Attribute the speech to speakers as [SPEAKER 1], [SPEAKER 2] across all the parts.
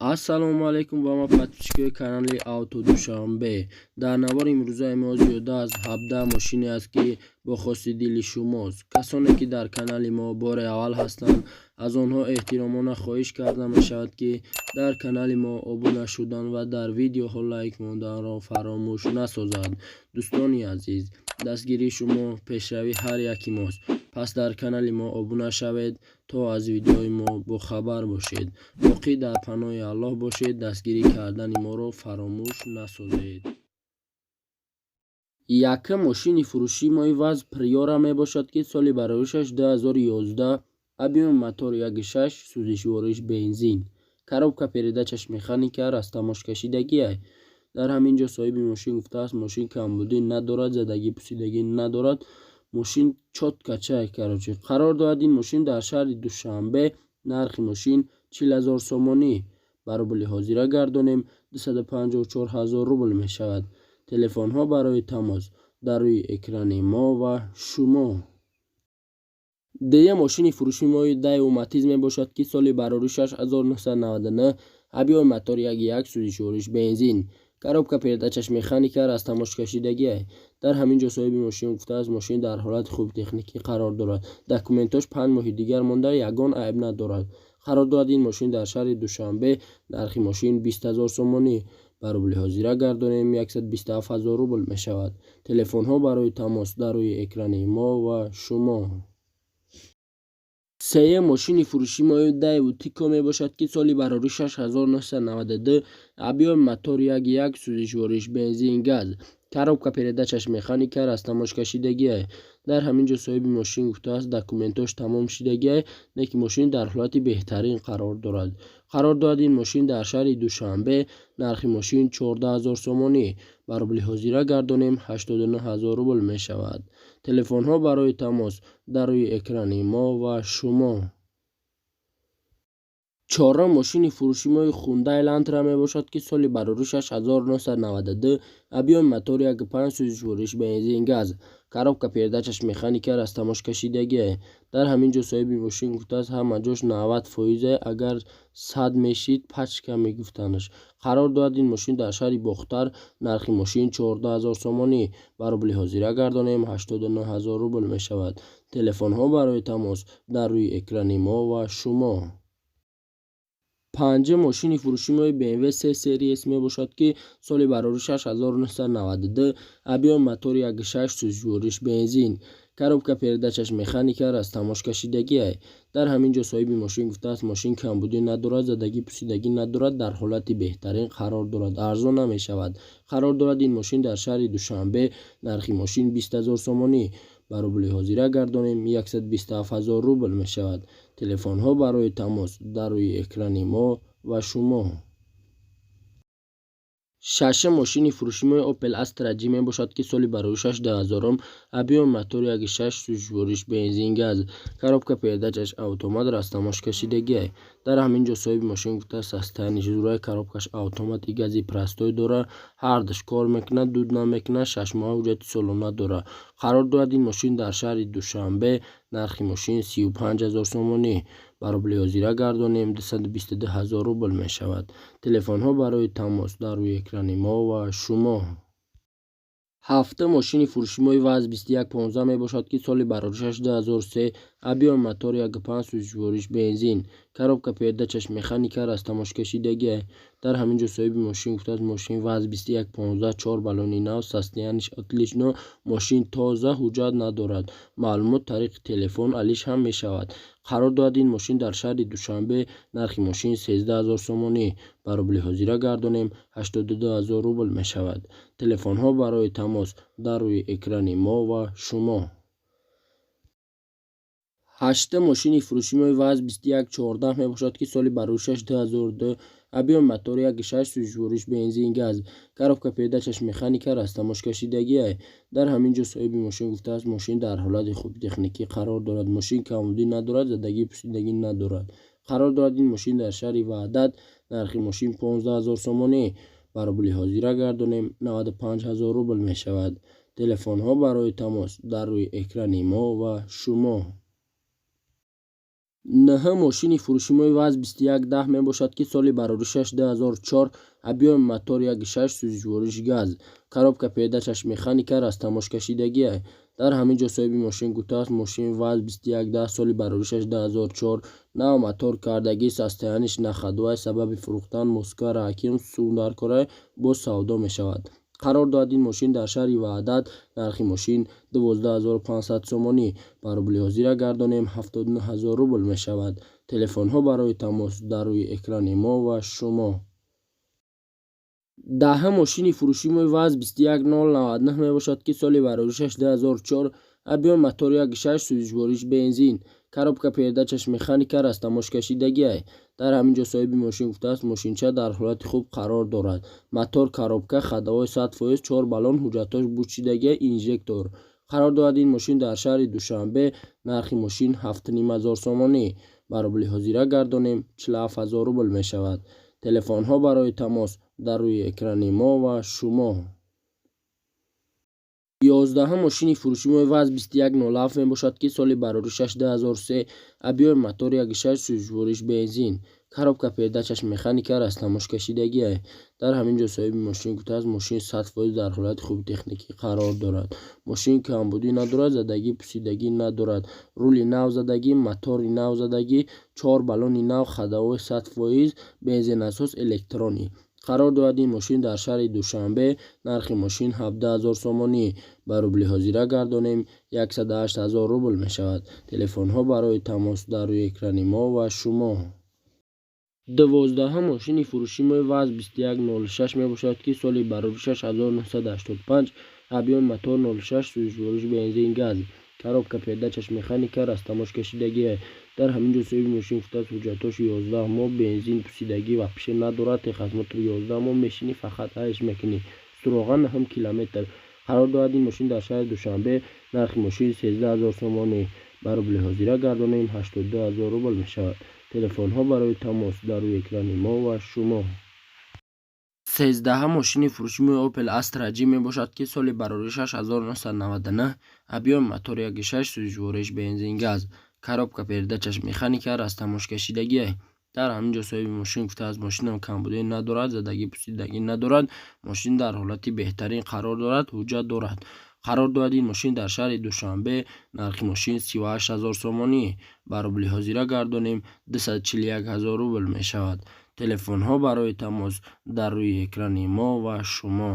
[SPEAKER 1] Ассалому алайкум ба ма подписчикои канали Авто Душанбе. Дар навори имрӯзаи мо зиёда аз 17 мошине аст, ки бо хости дили шумост. Касоне ки дар канали мо бори аввал ҳастанд, аз онҳо эҳтиромона хоҳиш карда мешавад, ки дар канали мо обуна шудан ва дар видеоҳо лайк монданро фаромӯш насозанд. Дӯстони азиз, дастгирии шумо пешравии ҳар яки мост. Пас дар канали мо обуна шавед, то аз видеои мо бохабар бошед. Боқӣ дар паноҳи Аллоҳ бошед, дастгирӣ кардани моро фаромӯш насозед. Якум мошини фурӯшии мои ВАЗ Приора мебошад, ки соли бароришаш 2011, объёми мотор 1,6, сӯзишвориш бензин, коробка передачаш механика, растаможкашидагиай. Дар ҳамин ҷо соҳиби мошин гуфтааст, мошин камбудӣ надорад, задагӣ пусидагӣ надорад, мошин чётко чай, короче. Қарор дорад ин мошин дар шаҳри Душанбе. Нархи мошин 40 000 сомонӣ, ба рубли ҳозира гардонем, 254 ҳазор рубл мешавад. Телефонҳо барои тамос дар рӯи экрани мо ва шумо. Дуюм мошини фурӯшии мои Даеву Матиз мебошад, ки соли бароришаш 1999, объёми мотор 1,1, сӯзишвориш бензин, коробка передачаш механика, растаможкашидагиай. Дар ҳамин ҷо соҳиби мошин гуфтааст, мошин дар ҳолати хуби техникӣ қарор дорад, документош 5 моҳи дигар монда, ягон айб надорад. Қарор дорад ин мошин дар шаҳри Душанбе. Нархи мошин 20 000 сомонӣ, ба рубли ҳозира гардонем, 127 ҳазор рубл мешавад. Телефонҳо барои тамос дар рӯи экрани мо ва шумо. Сеюм мошини фурӯшии мои Даеву Тико мебошад, ки соли бароришаш 1992, объёми мотор 1,1, сӯзишвориш бензин, газ, коробка передачаш механика, растаможкашидагиай. Дар ҳамин ҷо соҳиби мошин гуфтааст, документош тамом шидагиай, не ки мошин дар ҳолати беҳтарин қарор дорад. Қарор дорад ин мошин дар шаҳри Душанбе. Нархи мошин 14 000 сомонӣ, ба рубли ҳозира гардонем, 89 ҳазор рубл мешавад. Телефонҳо барои тамос дар рӯи экрани мо ва шумо. Чорум мошини фурӯшии мои Хундай Элантра мебошад, ки соли бароришаш 1992, объёми мотор 1,5, сӯзишвориш бензин, газ, коробка передачаш механика, растаможкашидагиай. Дар ҳамин ҷо соҳиби мошин гуфтааст, ҳама ҷош 90 фоизе, агар 100 мешид, пачка мегуфтанаш. Қарор дорад ин мошин дар шаҳри Бохтар. Нархи мошин 14 000 сомонӣ, ба рубли ҳозира гардонем, 89 ҳазор рубл мешавад. Телефонҳо барои тамос дар рӯи экрани мо ва шумо. Панҷум мошини фурӯшии мои BMW 3 Series мебошад, ки соли бароришаш 1992, объёми мотор 1,6, сӯзишвориш бензин, коробка передачаш механика, растаможкашидагиай. Дар ҳамин ҷо соҳиби мошин гуфтааст, мошин камбудӣ надорад, задагӣ пусидагӣ надорад, дар ҳолати беҳтарин қарор дорад, арзон намешавад. Қарор дорад ин мошин дар шаҳри Душанбе. Нархи мошин 20 000 сомонӣ, ба рубли ҳозира гардонем, 127 ҳазор рубл мешавад. Телефонҳо барои тамос дар рӯи экрани мо ва шумо. Шашум мошини фурӯшии мои Opel Astra J мебошад, ки соли бароришаш 2000-ум, объёми мотор 1,6, сӯзишвориш бензин, газ, коробка передачаш автомат, растаможкашидагиай. Дар ҳамин ҷо соҳиби мошин гуфтааст, состояниш зурай, коробкаш автомати, гази простой дора, ҳардуш кор мекунад, дуд намекунад, 6 моҳа ҳуҷҷати солона дора. Қарор дорад ин мошин дар шаҳри Душанбе. Нархи мошин 35 000 сомонӣ, ба рубли ҳозира гардонем, 222 ҳазор рубл мешавад. Телефонҳо барои тамос дар рӯи экрани мо ва шумо. Ҳафтум мошини фурӯшии мои ВАЗ 2115 мебошад, ки соли бароришаш 2003, объёми мотор 1,5, сӯзишвориш бензин, коробка передачаш механика, растаможкашидагиай. Дар ҳамин ҷо соҳиби мошин гуфтааст, мошин ВАЗ 2115, чор баллони нав, состояниш отлично, мошин тоза, ҳуҷҷат надорад. Маълумот тариқи телефон алиш ҳам мешавад. Қарор дорад ин мошин дар шаҳри Душанбе. Нархи мошин 13 000 сомонӣ, ба рубли ҳозира гардонем, 82 ҳазор рубл мешавад. Телефонҳо барои тамос дар рӯи экрани мо ва шумо. Ҳаштум мошини фурӯшии мои ВАЗ 2114 мебошад, ки соли бароришаш 2002, объёми мотор 1,6, сӯзишвориш бензин, газ, коробка передачаш механика, растаможкашидагиай. Дар ҳамин ҷо соҳиби мошин гуфтааст, мошин дар ҳолати хуби техникӣ қарор дорад, мошин камбудӣ надорад, задагӣ пусидагӣ надорад. Қарор дорад ин мошин дар шаҳри Ваҳдат. Нархи мошин 15 000 сомонӣ, ба рубли ҳозира гардонем, 95 ҳазор рубл мешавад. Телефонҳо барои тамос дар рӯи экрани мо ва шумо. Ниҳум мошини фурӯшимои ВАЗ 2110 мебошад, ки соли бароришаш 2004, объёми мотор 1,6, сӯзишвориш газ, коробка передачаш механика, растаможкашидагиа. Дар ҳамин ҷо соҳиби мошин гуфтааст: мошин ВАЗ 2110, соли бароришаш 2004, нав мотор кардагӣ, состояниш на ходовай, сабаби фурӯхтан Москва Раҳким сум дар корай, боз савдо мешавад. Қарор дорад ин мошин дар шаҳри Ваҳдат. Нархи мошин 12 500 сомонӣ, ба рубли ҳозира гардонем, 79 ҳазор рубл мешавад. Телефонҳо барои тамос дар рӯи экрани мо ва шумо. Даҳум мошини фурӯшимои ВАЗ 21099 мебошад, ки соли бароришаш 2004, объёми мотор 1,6, сӯзишвориш бензин, коробка передачаш механика, растаможкашидагиай. Дар ҳамин ҷо соҳиби мошин гуфтааст: мошинча дар ҳолати хуб қарор дорад, мотор, коробка, ходовой 100%, чор баллон, ҳуҷҷатҳош бучидагиай, инжектор. Қарор дорад ин мошин дар шаҳри Душанбе. Нархи мошин 7 500 сомонӣ, ба рубли ҳозира гардонем, 47 ҳазор рубл мешавад. Телефонҳо барои тамос дар рӯи экрани мо ва шумо. 11-ум мошини фурӯшимои ВАЗ 2107 мебошад, ки соли бароришаш 2003, объёми мотор 1,6, сӯзишвориш бензин, коробка передачаш механика, растаможкашидагиай. Дар ҳамин ҷо соҳиби мошин гуфтааст: мошин 100% дар ҳолати хуби техникӣ қарор дорад, мошин камбудӣ надорад, задагӣ пусидагӣ надорад, рули нав задагӣ, мотори нав задагӣ, чор баллони нав, ходовой 100%, бензинасос электронӣ. Қарор дорад ин мошин дар шаҳри Душанбе. Нархи мошин 17 000 сомонӣ, ба рубли ҳозира гардонем, 108 ҳазор рубл мешавад. Телефонҳо барои тамос дар рӯи экрани мо ва шумо. 12-ум мошини фурӯшимои ВАЗ 2106 мебошад, ки соли бароришаш 1985, объёми мотор 06, сӯзишвориш бензин газ, коробка передачаш механика, растаможкашидагиай. Дар ҳамин ҷо соҳиби мошин гуфтааст: ҳуҷҷатҳош 11 моҳ, бензин пусидагӣ вообще надорад, техосмотр 11 моҳ, мешинӣ, фақат айш мекунӣ, суроға наҳум километр. Қарор дорад ин мошин дар шаҳри Душанбе. Нархи мошин 13 000 сомонӣ, ба рубли ҳозира гардонем, 82 ҳазор рубл мешавад. Телефонҳо барои тамос дар рӯи экрани мо ва шумо. 13-ум мошини фурӯшимои Opel Astra J мебошад, ки соли бароришаш 1999, объёми мотор 1,6, сӯзишвориш бензин газ, коробка передачаш механика, растаможкашидагиай. Дар ҳамин ҷо соҳиби мошин гуфтааст: мошинам камбудӣ надорад, задагӣ пусидагӣ надорад, мошин дар ҳолати беҳтарин қарор дорад, ҳуҷҷат дорад. Қарор дорад ин мошин дар шаҳри Душанбе. Нархи мошин 38 ҳазор сомонӣ, ба рубли ҳозира гардонем, 241 ҳазор рубл мешавад. Телефонҳо барои тамос дар рӯи экрани мо ва шумо.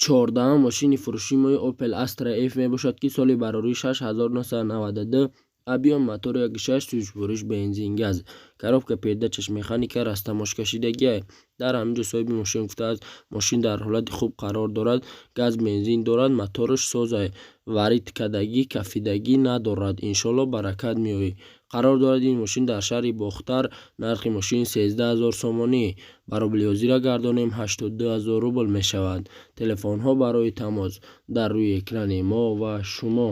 [SPEAKER 1] 14-ум мошини фурӯшимои Opel Astra F мебошад, ки соли бароришаш 1992, объёми мотор 1,6, сӯзишвориш бензин газ, коробка передачаш механика, растаможкашидагиай. Дар ҳамин ҷо соҳиби мошин гуфтааст: мошин дар ҳолати хуб қарор дорад, газ бензин дорад, мотораш созай, варид кардагӣ, кафидагӣ надорад, иншолло баракат меоӣ. Қарор дорад ин мошин дар шаҳри Бохтар. Нархи мошин 13 000 сомонӣ, ба рубли ҳозира гардонем, 82 ҳазор рубл мешавад. Телефонҳо барои тамос дар рӯи экрани мо ва шумо.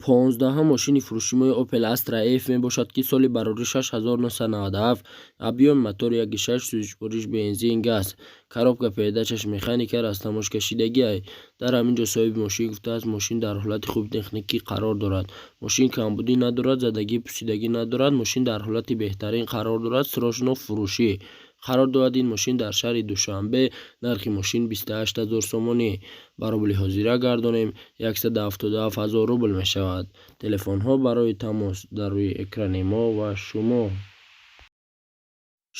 [SPEAKER 1] 15-ум мошини фурӯшимои Opel Astra F мебошад, ки соли бароришаш 1997, объёми мотор 1,6, сӯзишвориш бензин газ, коробка передачаш механика, растаможкашидагиай. Дар ҳамин ҷо соҳиби мошин гуфтааст: мошин дар ҳолати хуби техникӣ қарор дорад, мошин камбудӣ надорад, задагӣ пусидагӣ надорад, мошин дар ҳолати беҳтарин қарор дорад, срочно фурӯшӣ. Қарор дорад ин мошин дар шаҳри Душанбе. Нархи мошин 28 ҳазор сомонӣ, ба рубли ҳозира гардонем, 177 ҳазор рубл мешавад. Телефонҳо барои тамос дар рӯи экрани мо ва шумо.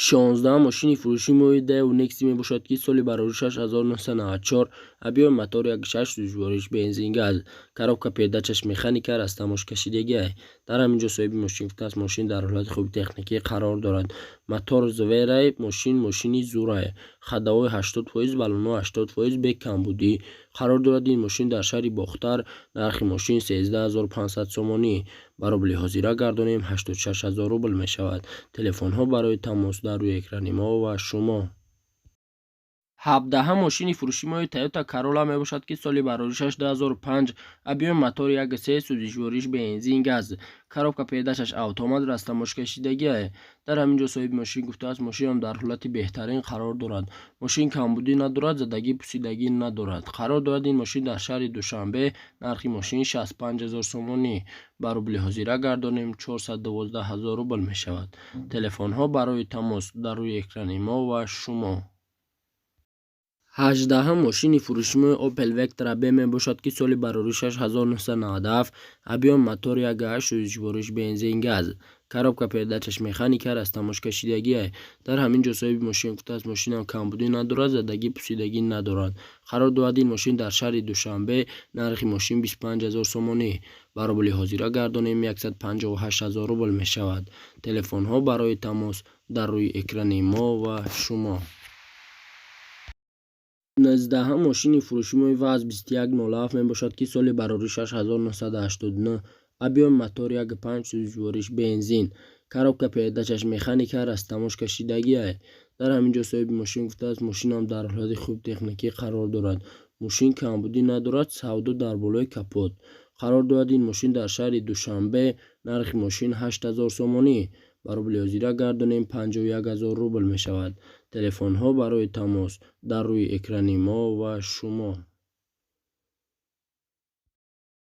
[SPEAKER 1] 16-ум мошини фурӯшимои Daewoo Nexia мебошад, ки соли бароришаш 1994, объёми мотор 1,6, сӯзишвориш бензин газ, коробка передачаш механика, растаможкашидагиай. Дар ҳамин ҷо соҳиби мошин гуфтааст: мошин дар ҳолати хуби техникӣ қарор дорад, мотор зверай, мошин мошини зурай, ходовой 80%, баллонҳо 80%, бе камбудӣ. Қарор дорад ин мошин дар шаҳри Бохтар. Нархи мошин 13 500 сомонӣ, ба рубли ҳозира гардонем, 86 ҳазор рубл мешавад. Телефонҳо барои тамос дар рӯи экрани мо ва шумо. 17-ҳам мошини фурӯшимои Toyota Corolla мебошад, ки соли бароришаш 2005, объёми мотори 1,3, сӯзишвориш бензин, газ, коробка передачаш автомат, растаможкашидагиае. Дар ҳамин ҷо соҳиби мошин гуфтааст, мошинам дар ҳолати беҳтарин қарор дорад. Мошин камбудӣ надорад, задагӣ пусидагӣ надорад. Қарор дорад ин мошин дар шаҳри Душанбе. Нархи мошин 65 000 сомонӣ. Ба рубли ҳозира гардонем, 412 000 рубл мешавад. Телефонҳо барои тамос дар рӯи экрани мо ва шумо. 18-ҳам мошини фурӯшимои Opel Vectra B мебошад, ки соли бароришаш 1997, объёми мотор 1,8, сӯзишвориш бензин, газ, коробка передачаш механика, растаможкашидагиае. Дар ҳамин ҷо соҳиби мошин гуфтааст, мошинам камбудӣ надорад, задагӣ пусидагӣ надорад. Қарор дорад ин мошин дар шаҳри Душанбе. Нархи мошин 25 000 сомонӣ. Ба рубли ҳозира гардонем, 158 000 рубл мешавад. Телефонҳо барои тамос дар рӯи экрани мо ва шумо. 19-ҳам мошини фурӯшимои ВАЗ 2107 мебошад, ки соли бароришаш 1989, объёми мотор 1,5, сӯзишвориш бензин, коробка передачаш механика, растаможкашидагиае. Дар ҳамин ҷо соҳиби мошин гуфтааст, мошинам дар ҳолати хуби техникӣ қарор дорад. Мошин камбудӣ надорад, савдо дар болои капот. Қарор дорад ин мошин дар шаҳри Душанбе. Нархи мошин 8000 сомонӣ. Ба рубли ҳозира гардонем, 51 000 рубл мешавад. Телефонҳо барои тамос дар рӯи экрани мо ва шумо.